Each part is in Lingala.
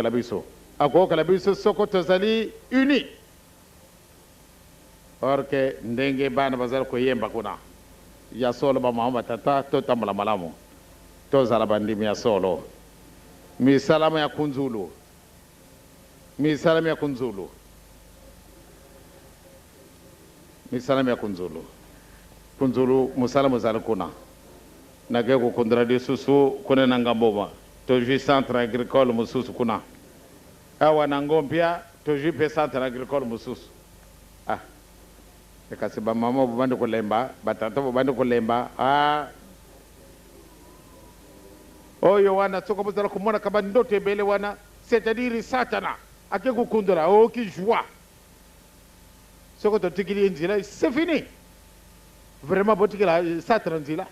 Akoyokela biso. Akoyokela biso soko tozali uni. Or que ndenge bana bazali koyemba kuna. Ya solo ba mama ba tata totambola malamu. Tozala bandimi ya solo. Misala mya kunzulu. Misala mya kunzulu. Misala mya kunzulu. Kunzulu mosala mozali kuna. Nake kokundula lisusu kuna na Ngamboma. Tozwi centre agricole mosusu kuna. Awa na Ngompia tozwi mpe centre agricole mosusu. Ah. Kasi ba mama bobandi kolemba, ba tata bobandi kolemba. Ah. Oyo wana soko bozala komonaka ba ndoto ebele wana, c'est-à-dire Satana ake kokundola oyoki joie. Soko totikili ye nzela, c'est fini. Vraiment botikela Satana nzela.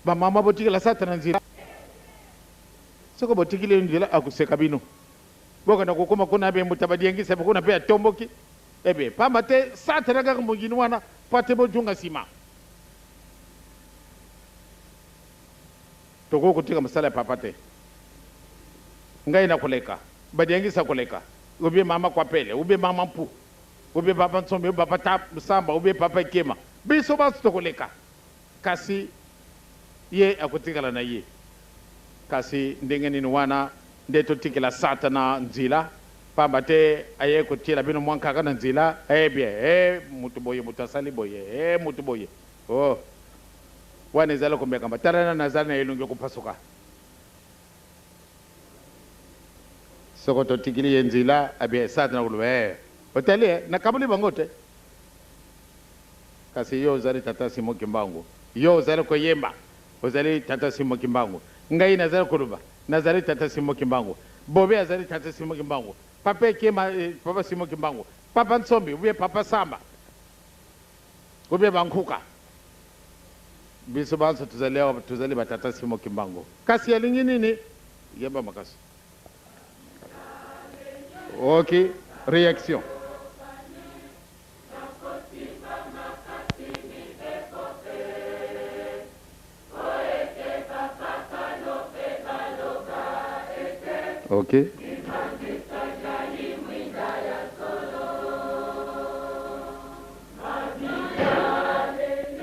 Ba mama botikela Satana nzela. Soko botikili ye nzela akoseka bino. Bokenda kokoma kuna be mbuta badiengisa kuna pe atomboki. Ebe pamba te Satana kaka mongini wana po ate bozonga sima. Tokoki kotika mosala ya papa te. Ngai nakoleka, badiangisa koleka, ou bien mama Kwapele, ou bien mama Mpu, ou bien papa Nsombe, ou papa ta Samba, ou bien papa Ekema. Biso banso tokoleka. Kasi ye akotikala na ye. Kasi ndenge nini wana nde totikela Satana nzela, pamba te aye kotiela bino mwa nkaka na nzela, eh bien, eh moto boye, moto asali boye, eh moto boye. Oh. Wana ezali komekama. Tala nanu azali na elongi kopasuka. Soko totikili ye nzela, eh bien Satana akoloba, eh, otali eh, nakaboli bango te. Kasi yo ozali tata Simon Kimbangu. Yo ozali koyemba, ozali tata Simon Kimbangu. Ngai nazali koloba, nazali tata Simon Kimbangu. Bobe azali tata Simon Kimbangu. Papa Ekema, eh, papa Simon Kimbangu. Papa Nsombi, ou bien papa Samba. Ou bien ba nkuka. Biso banso tozali awa tozali ba tata Simon Kimbangu. Kasi alingi nini? Yeba makasi. Ok, reaction. Ok.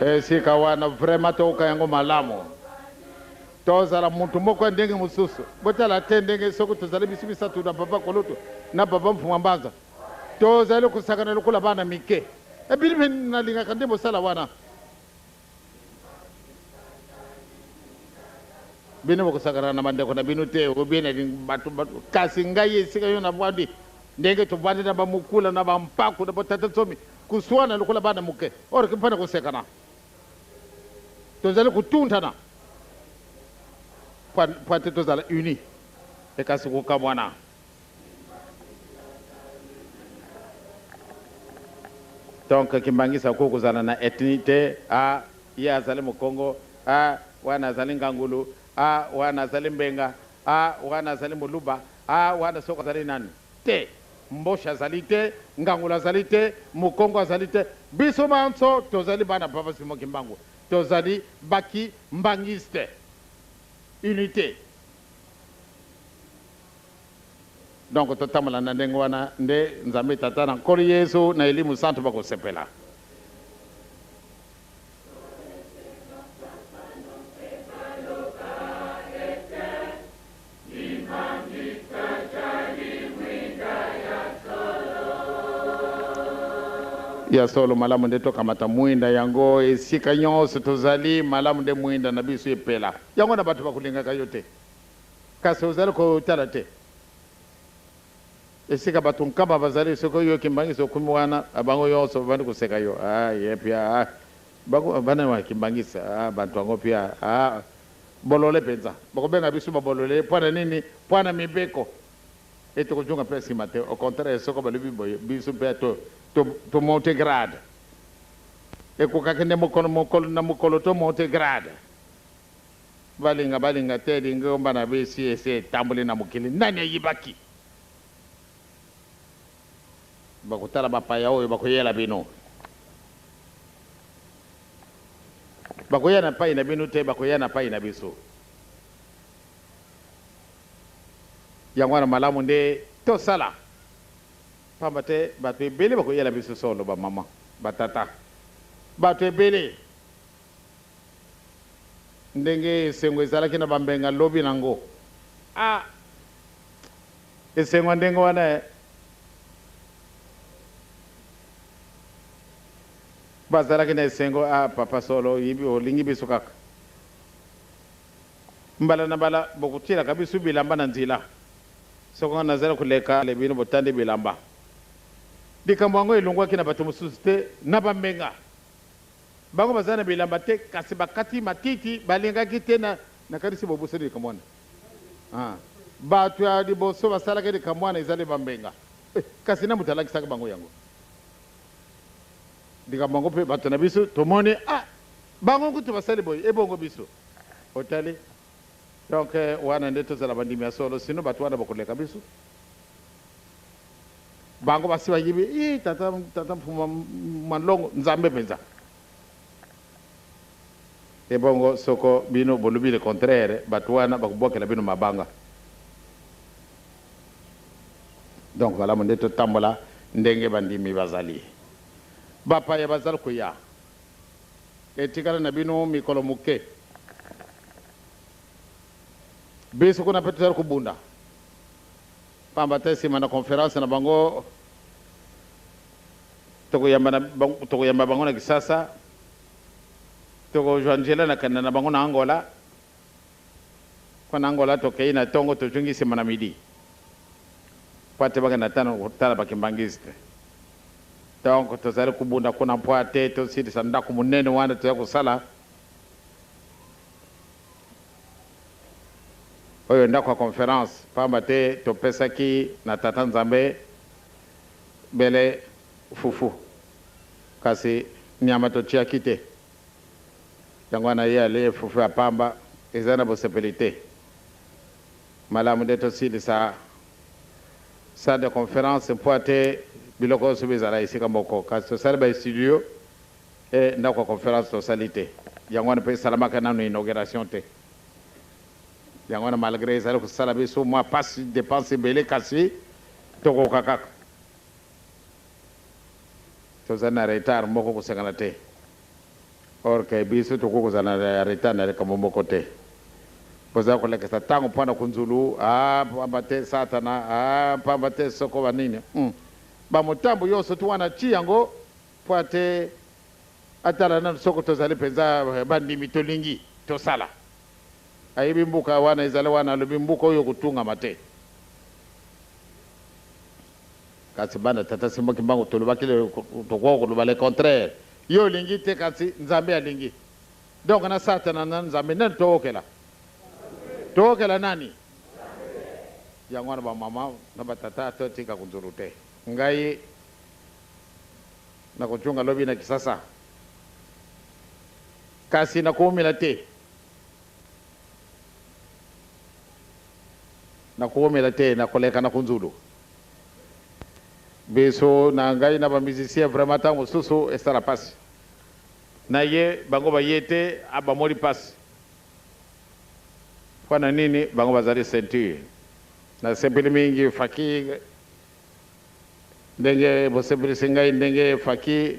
Esika wana vraiment toyoka yango malamu. Tozala mutu moko ya ndenge mosusu. Botala te ndenge soki tozali biso misatu na papa Koloto na papa Mfuma Mbanza. Tozali kosakana lokola bana mike. Ebili mpe nalingaka nde bosala wana. Bino bokosakana na bandeko na bino te, ou bien bato, bato. Kasi ngai esika yo navandi, ndenge tovandi na bamokula na bampaku na batata nsomi, koswana lokola bana moke, or ke mpo na kosekana tozali kotuntana mpo ete tozala uni, ekasi kokamwana. Donc kimbangiste akoki kozala na ethnie te, ah ye azali mukongo, ah wana azali ngangulu, ah wana azali mbenga, ah wana azali muluba, ah wana soki azali nani te. Mboshi azali te, ngangulu azali te, mukongo azali te, biso banso tozali bana papa Simon Kimbangu, tozali ba kimbangiste. Unite. Donc totambola na ndenge wana nde Nzambe Tata na Nkolo Yesu na Elimo Santu bakosepela. Ya solo, malamu nde tokamata mwinda yango esika nyonso tozali, malamu nde mwinda na biso epela. Yango na bato bakolingaka yo te. Kasi ozali kotala te esika bato nkama bazali, soki oyo kimbangisi okomi wana, bango yonso babandi koseka yo. Ah, ye pia, ah, bango bana wa kimbangisi, ah, bantu yango pia, ah, bolole mpenza. Bakobenga biso babolole mpo na nini? Mpo na mibeko. Ete kozonga mpe nsima te. Au contraire, soko balobi boye, biso mpe to, to, to monte grade. Ekokaki nde mokolo, mokolo na mokolo to monte grade. Balinga balinga te lingomba na bisi esi etamboli na mokili nani ayibaki? Bakotala bapaya oyo bakoyela bino. Bakoya na epai na bino te, bakoya na epai na biso. Yango wana malamu nde tosala, pamba te bato ebele bakoyela biso solo, bamama, batata, bato ebele. Ndenge esengo ezalaki na bambenga lobi nango, ah, esengo ya ndenge wana eh. Bazalaki na esengo, ah, papa solo oyebi olingi biso kaka. Mbala na mbala bokotielaka biso bilamba na nzela. Soko ngai nazali koleka bino botandi bilamba. Likambo yango elongwaki na bato mosusu te na bambenga. Bango bazali na bilamba te, kasi bakati matiti, balingaki te na. Nakanisi bobosani likambo wana. Ah, bato ya liboso basalaki likambo wana ezali bambenga. Eh, kasi na moto alakisaki bango yango? Likambo yango mpe bato na biso tomoni, ah, bango kutu basali boye, ebongo biso? Otali? Donc wana nde tozala bandimi ya solo, sinon bato wana bakoleka biso. Bango basi bayibi, ii tata, tata Mfuma Malongo, Nzambe mpenza. Ebongo soko bino bolobi le contraire, bato wana bakobwakela bino mabanga. Donc malamu nde totambola ndenge bandimi bazali. Bapaya bazali koya. Etikali na bino mikolo moke. Biso kuna mpe tozali kobunda. Pamba te sima na conference na bango, tokoyamba na tokoyamba bango na Kisasa, tokozwa nzela na kenda na bango na Angola. Mpo na Angola tokei na tongo, tozongi sima na midi. Mpo ate bakenda tano kotala ba kimbanguiste. Donc tozali kobunda kuna mpo ate tosilisa ndako monene wana tozali kosala. Oyo ndako ya conference, pamba te topesaki na Tata Nzambe bele fufu, kasi nyama totiaki te. Yango wana ye alie fufu ya pamba, eza na bosepeli te. Malamu nde tosilisa salle de conference mpo ate biloko nyonso bizala esika moko, kasi tosali ba studio e ndako ya conference tosali te. Yango wana mpe esalamaka nanu inauguration te. Yango wana malgre ezali kosala biso mwa pasi, depense ebele, kasi tokoka kaka. Tozali na retard moko kosengana te. Or que biso tokoki kozala na retard na likambo moko te. Bozali kolekisa tango mpo na kunzulu, ah pamba te satana, ah pamba te soko ba nini. Hum. Ba motambo yonso tu wana ti yango mpo ate atala nanu soko tozali mpenza bandimi tolingi tosala. Ayebi mbuka wana ezali wana alobi mbuka oyo kotungama te. Kasi bana tata Simon Kimbangu tolobaki le tokoki koloba le contraire. Yo olingi te kasi Nzambe alingi. Donc na satana na Nzambe nani tookela? Tookela nani? Yango wana ba mama na ba tata totika kunzulu te. Ngai nakozonga lobi na Kisasa kasi nakoumela te. Nakoumela te, nakoleka na kunzulu. Biso na ngai na ba musiciens vraiment tango mosusu esala pasi. Na ye bango baye te ah bamoni pasi. Pona nini bango bazali ceinture. Nasepeli mingi Faki ndenge bosepelisi ngai ndenge Faki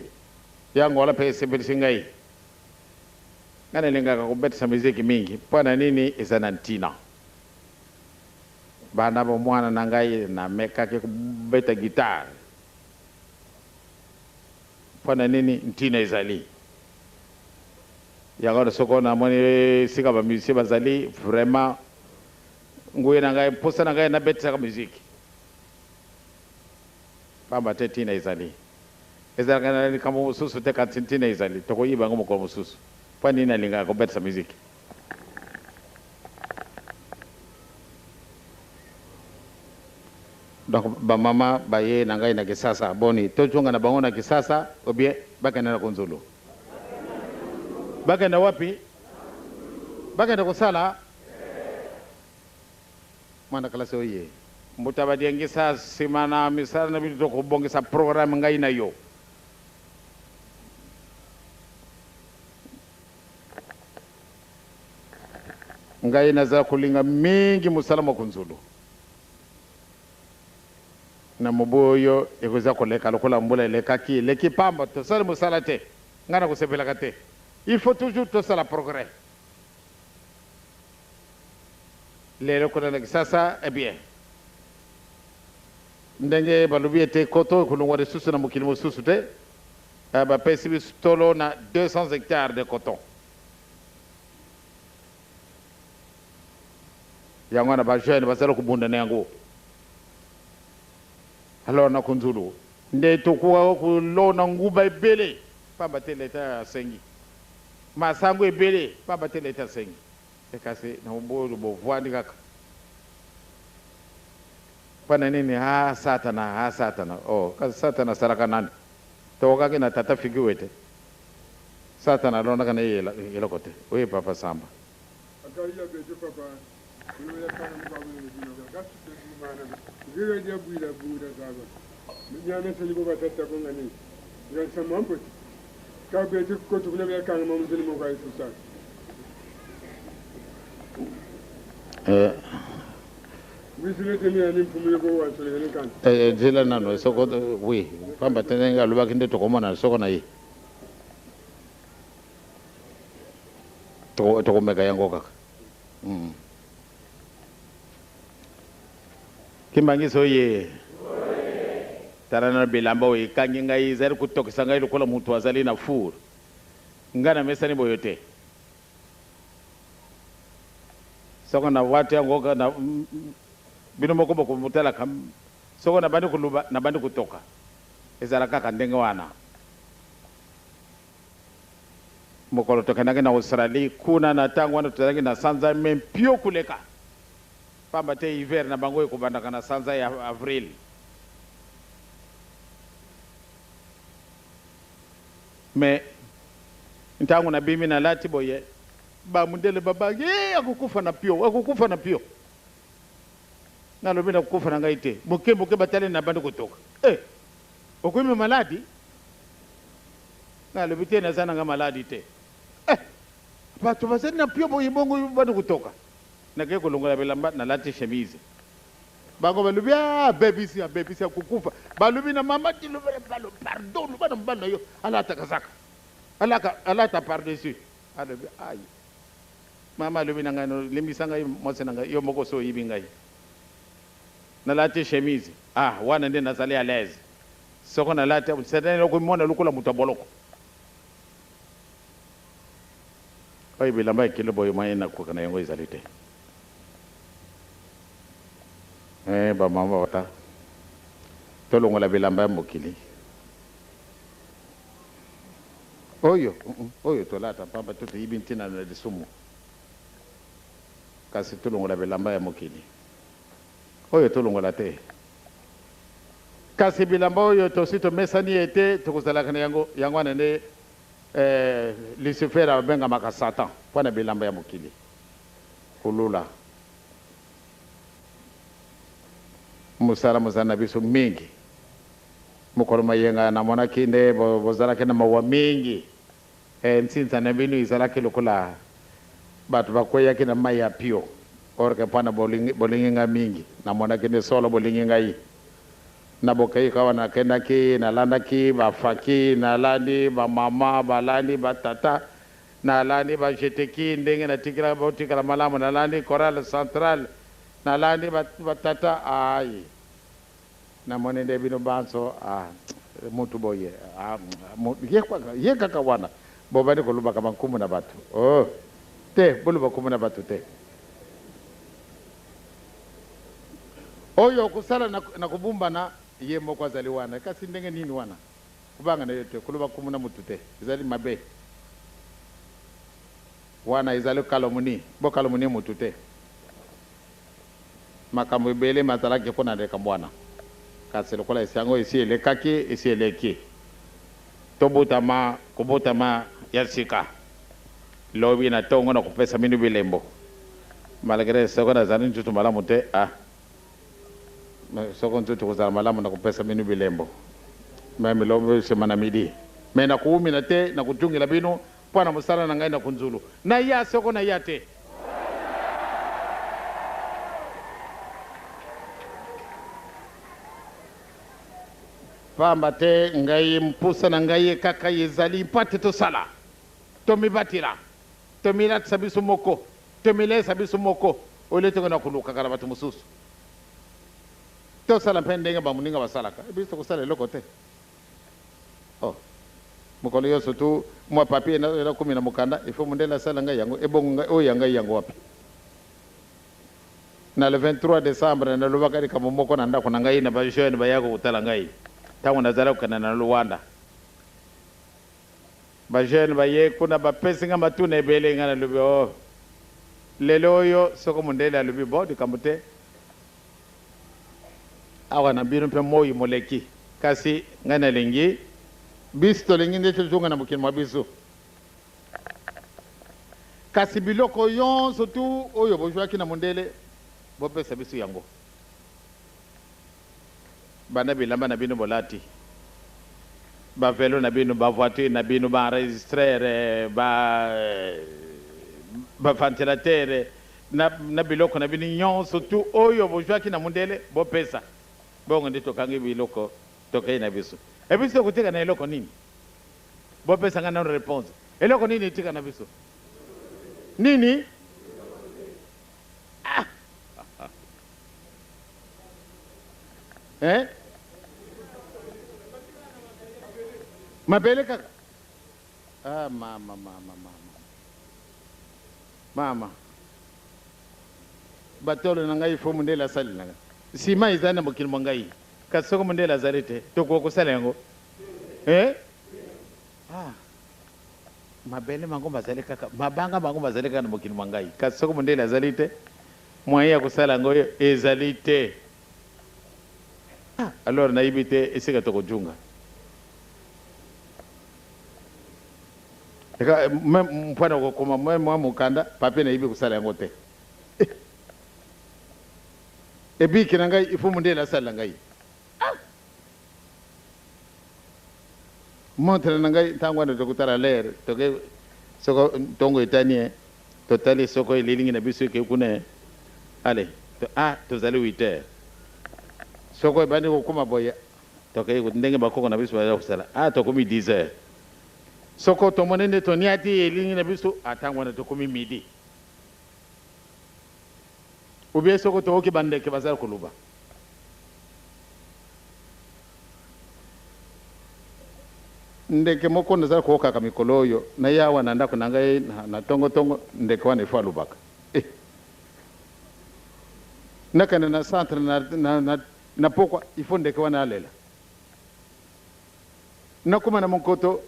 ya Angola pe esepelisi ngai. Ngai nalingaka kobetisa miziki mingi pona nini eza na ntina. Banda bomwana na ngai namekaki kobeta guitare. Mpo na nini ntina ezali yango? Soko namoni esika ba musiciens bazali, vraiment nguya na ngai, mposa na ngai nabetisaka muziki, pamba te ntina ezali. Ezalaka na likambo mosusu te, kasi ntina ezali. Tokoyiba yango mokolo mosusu. Mpo nini nalingaka kobetisa muziki? Donc ba mama baye na ngai na Kisasa, boni tozonga na bango na Kisasa ou bien bakende na Konzolo? Bakende wapi? Bakende kosala mwana classe oye. Mbuta badiengisa nsima na misala na biso tokobongisa programme ngai na yo. Ngai naza kolinga mingi mosala mwa Konzolo. Na mobu oyo ekoza koleka lokola mbula elekaki, eleki pamba, tosali mosala te. Ngai nakosepelaka te. Il faut toujours tosala progrès. Lelo kuna na Kisasa, eh bien, ndenge balobi ete koto ekolongwa lisusu na mokili mosusu te, bapesi biso tolo na 200 hectares de coton. Yango wana ba jeunes bazali kobunda na yango. Alors na Kunzulu nde tokoka kolona nguba ebele pamba te l'Etat asengi, masango ebele pamba te l'Etat asengi. Kasi na oyo bovandi kaka mpona nini? Ha Satana, ha Satana. Oh, kasi Satana asalaka nani? Tokokaki na tata Fikiwe te. Satana alonaka na ye eloko te. Oye papa Samba. Nzela nano soko oui, pamba te ndenge alobaki nde tokomona soko na ye. Tokomeka yango kaka. Kimbanguiste oye. Tala na bilamba oyo ekangi ngai, ezali kotokisa ngai lokola moto azali na four. Ngai namesani boyo te. Soko na wati yango na bino moko bokomotalaka, soko nabandi koloba nabandi kotoka, ezala kaka ndenge wana. Mokolo tokendaki na Australie, kuna na ntango wana tozalaki na sanza me mpio koleka, pamba te hiver na bango ekobandaka na sanza ya avril. Me ntango nabimi nalati boye, bamundele babangi, akokufa na mpio, akokufa na mpio. Nalobi nakokufa na ngai te. Moke moke batali nabandi kotoka. Okomi maladi? Nalobi te, naza nanga maladi te. Bato bazali na mpio boye bongo bandi kotoka. Nakei kolongola bilamba, nalati chemise. Bango balobi, ah, abebisi, abebisi, akokufa. Balobi na mama, balo, pardon, loba na mobali na yo, alata kazaka. Alaka, alata par-dessus. Alobi, ai. Mama alobi na ngai, limbisa ngai, mwasi na ngai, yo moko so oyibi ngai. Nalati chemise. Ah, wana nde nazali à l'aise. Soko nalati, certaine eloko mona lokola moto ya boloko. Oyo bilamba ya kilo boye moyen nakoka na yango ezali te. Ba mama bata tolongola bilamba ya mokili. Oyo, oyo tolata pamba to toyibi ntina na lisumu. Kasi tolongola bilamba ya mokili. Oyo tolongola te. Kasi bilamba oyo tosi tomesani ete tokozalaka na yango, yango wana nde Lucifer abengamaka Satan mpo na bilamba ya mokili. Kolula mosala mozali na biso mingi. Mokolo mayenga namonaki nde bozalaki na mawa mingi. Nsinza na bino ezalaki lokola bato bakweyaki na mai ya pio. Or ke mpo na bolingi ngai mingi, namonaki nde solo bolingi ngai. Na bokei kawa nakendaki, nalandaki bafaki, nalandi bamama, balandi batata, nalandi bajeteki ndenge natikela botikala malamu, nalandi chorale centrale, nalandi batata. Ai, namoni nde bino banso, ah, mutu boye, ah, ye kaka wana bobandi kolobaka bankumu na bato. Oh, te, boloba nkumu na bato te. Oyo kosala na kobumbana ye moko azali wana. Kasi ndenge nini wana? Kobanga na yo te, koloba nkumu na mutu te, ezali mabe. Wana ezali kalomuni, bokalomuni mutu te. Makambo ebele mazalaki kuna na likambo wana. Kasi lokola esi yango esi elekaki, esi eleki. Tobotama kobotama ya sika. Lobi na tongo na kopesa bino bilembo. Malgré soko nazali nzoto malamu te, ah, soko nzoto kozala malamu na kopesa bino bilembo. Meme lobi nsima na midi. Me na koumina te, na kotungela bino mpo na mosala na ngai na kunzulu. Na ya soko na ya te. Pamba te ngai mposa na ngai kaka ezali mpo ete tosala, tomibatela, tomilatisa biso moko, tomileisa biso moko, au lieu tokenda kolukaka na bato mosusu. Tosala mpe ndenge bamoninga basalaka, biso tokosala eloko te. Oh, mokolo nyonso tu mwa papier nakomi na mokanda, il faut mondele asala ngai yango, ebongo ngai oyo ya ngai yango wapi? Na le 23 decembre nalobaka likambo moko na ndako na ngai na ba jeunes bayaka kotala ngai tango nazalaki kokende na Luanda. Ba jeunes baye kuna bapesi ngai matuna ebele, ngai nalobi oh lelo oyo soko mondele alobi bon likambo te, awa na bino mpe moi moleki, kasi ngai nalingi biso tolingi nde tozonga na mokili mwa biso. Kasi biloko yonso tu oyo bozwaki na mondele, bopesa biso yango. Banda bilamba na bino bolati, ba velo na bino, ba voiture na bino, ba enregistreur, ba ba ventilateur na, na biloko na bino nyonso tu oyo bozwaki na mondele, bopesa. Bongo nde tokangi biloko, tokei na biso. E biso tokotika na eloko nini? Bopesa ngai nano reponse. Eloko nini etika na biso? Nini? Ah! Eh? Mabele kaka? Ah, mama, mama, mama. Mama. Batolo na ngai fo mondele asalela ngai. Nsima ezali na mokili mwa ngai. Kasi soko mondele azali te, tokoka kosala yango? Eh? Ah. Mabele mango mazali kaka, mabanga mango mazali kaka na mokili mwa ngai. Kasi soko mondele azali te, moyen ya kosala yango ezali te. Ah, alors nayebi te esika tokojunga. Eka meme mpo na kokoma meme mwa mokanda, papier nayebi kosala yango te. Eh. Ebiki na ngai, il faut mondele asalela ngai. Ah! Montre na ngai ntango wana tokotala l'heure, toke soko ntongo etani eh, totali soko elilingi na biso eke kuna eh. Allez, to, ah, tozali 8 heures. Soko ebandi kokoma boye, tokei ndenge bakoko na biso baza kosala. Ah, tokomi 10 heures. Soko tomoni nde toniati elilingi na biso, ah, ntango wana tokomi midi. Ou bien soko toyoki bandeke bazali koloba. Ndeke moko nazali koyokaka mikolo oyo, naye awa na ndako na ngai na tongo tongo, ndeke wana il faut alobaka. Eh! Nakende na centre na, na, na, na pokwa, il faut ndeke wana alela. Nakoma na monkoto,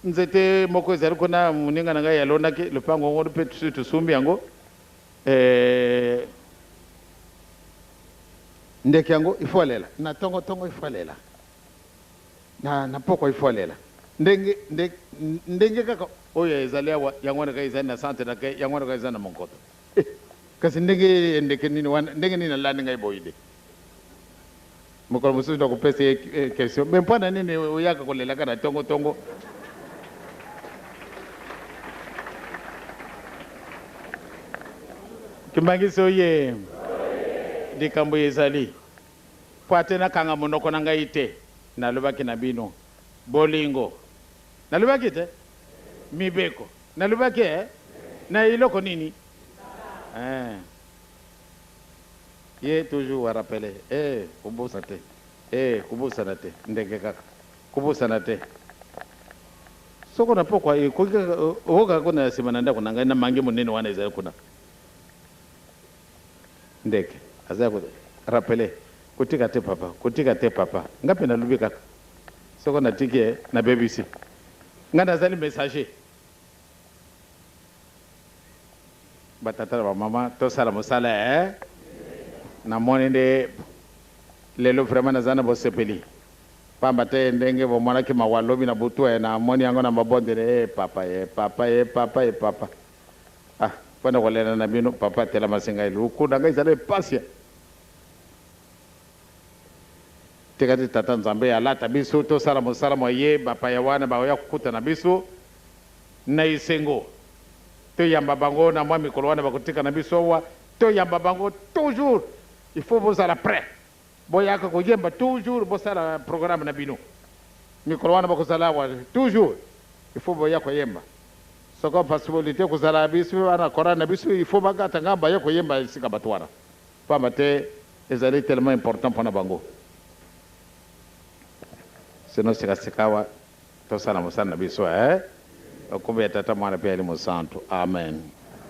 nzete moko ezali kuna, moninga na ngai alonaki lopango yango mpe tosi tosumbi yango. Eh, ndeke yango il faut alela na tongo tongo, il faut alela na, na pokwa, il faut alela ndenge, ndenge, ndenge kaka oyo ezali awa, yango wana kaka ezali na centre na kai, yango wana kaka ezali na monkoto. Eh, kasi ndenge ndeke nini wana, ndenge nini alandi ngai boye de? Mokolo mosusu nakopesa ye question, mais mpo na nini oyaka kolelaka na tongo tongo? Kimbanguiste oye! Likambo ezali mpo ate nakanga monoko na ngai te, nalobaki na bino bolingo, nalobaki te mibeko, nalobaki eh, na eloko nini eh. Ye toujours wa rappeler eh kobosa te eh kobosana te ndenge kaka kobosana te soko na pokwa ekoki kaka okokaka kuna na sima na ndako na ngai na mange monene wana ezali kuna ndeke aza ko rappeler kotika te papa kotika te papa nga mpe nalobi kaka soko natiki ye nabebisi nga nazali messager. Ba tata na ba mama tosala mosala eh namoni nde lelo vraiment naza na bosepeli pamba te ndenge bomonaki mawa lobi na butu eh namoni yango na mabondeli eh papa eh papa eh papa eh papa ah pona kolela na bino papa atelamasi ngai luku na ngai ezali pasi eh. Tika te Tata Nzambe alata biso tosala mosala mwa ye, bapaya wana bakoya kokutana biso na esengo. Toyamba bango na mwa mikolo wana bakotika na biso awa, toyamba bango toujours, il faut bozala pret. Boyaka koyemba toujours, bosala programme na bino. Mikolo wana bokozala awa toujours, il faut boya koyemba. Soko possibilité kozala biso wana chorale na biso, il faut bagata nga baya koyemba esika bato wana, pamba te ezali tellement important mpona bango. Sino sikasika awa tosala mosala na biso, eh? Okombo ya Tata, Mwana mpe ya Elimo Santu, amen.